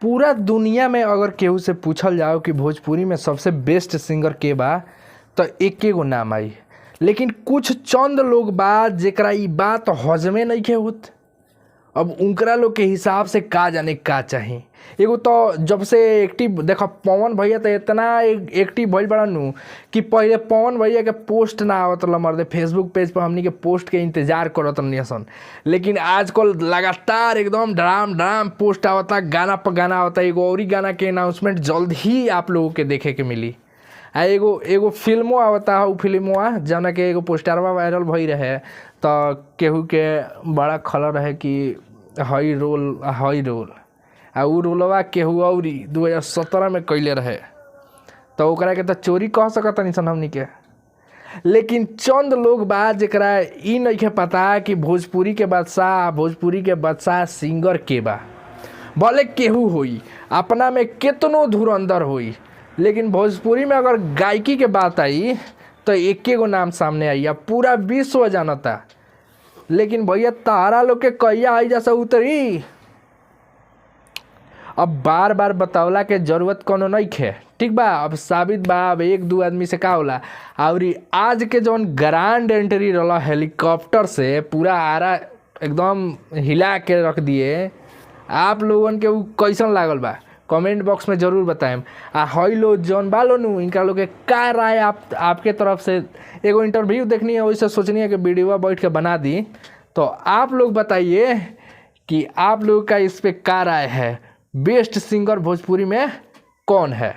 पूरा दुनिया में अगर केहू से पूछल जाओ कि भोजपुरी में सबसे बेस्ट सिंगर के बा त एके गो नाम आई, लेकिन कुछ चंद लोग बा जेकरा इ बात हजमे नइखे होत। अब उनकरा लोग के हिसाब से का जाने का चाही। एगो तो जब से एक्टिव देख पवन भैया त इतना एक्टिव भइल बड़ा नु कि पहिले पवन भैया के पोस्ट ना आवत रहल मर्दे, फेसबुक पेज पर हमनी के पोस्ट के इंतजार करत रहनी सन, लेकिन आजकल लगातार एकदम ड्राम ड्राम पोस्ट आवता, गाना पर गाना आवता। एगो औरी गाना के अनाउंसमेंट जल्द ही आप लोगों के देखे के मिली। आ एगो एगो फिल्मो आवता, उ फिल्मवा जौना के एगो पोस्टरवा वायरल भई रहे त केहू के बड़ा खलल रहे कि हई रोल हई रोल, आ उ रोलवा केहू औरी 2017 में कइले रहे त ओकरा के त चोरी कह सकतनी सन हमनी के। लेकिन चंद लोग बा जेकरा इ नइखे पता कि भोजपुरी के बादशाह, भोजपुरी के बादशाह सिंगर के बा। भले केहू होई, अपना में केतनो धुरंधर होई, लेकिन भोजपुरी में अगर गायकी के बात आई तो एके गो नाम सामने आई, अब पूरा विश्व जानता। लेकिन भैया तारा लोग के कहिया आई जैसा उतरी, अब बार बार बतावला के जरूरत कोनो नइखे, ठीक बा। अब साबित बा, अब एक दू आदमी से का होला। और आज के जौन ग्रांड एंट्री रहला हेलीकॉप्टर से पूरा आरा एकदम हिला के रख दिए, आप लोगन के उ कैसन लागल बा कमेंट बॉक्स में ज़रूर बताएम। आ हई लो जौन बा लो नु इनका लोग के का राय आप आपके तरफ से, एगो इंटरव्यू देखनी है वैसे सोचनी है कि वीडियो बैठ के बना दी, तो आप लोग बताइए कि आप लोग का इस पे का राय है, बेस्ट सिंगर भोजपुरी में कौन है।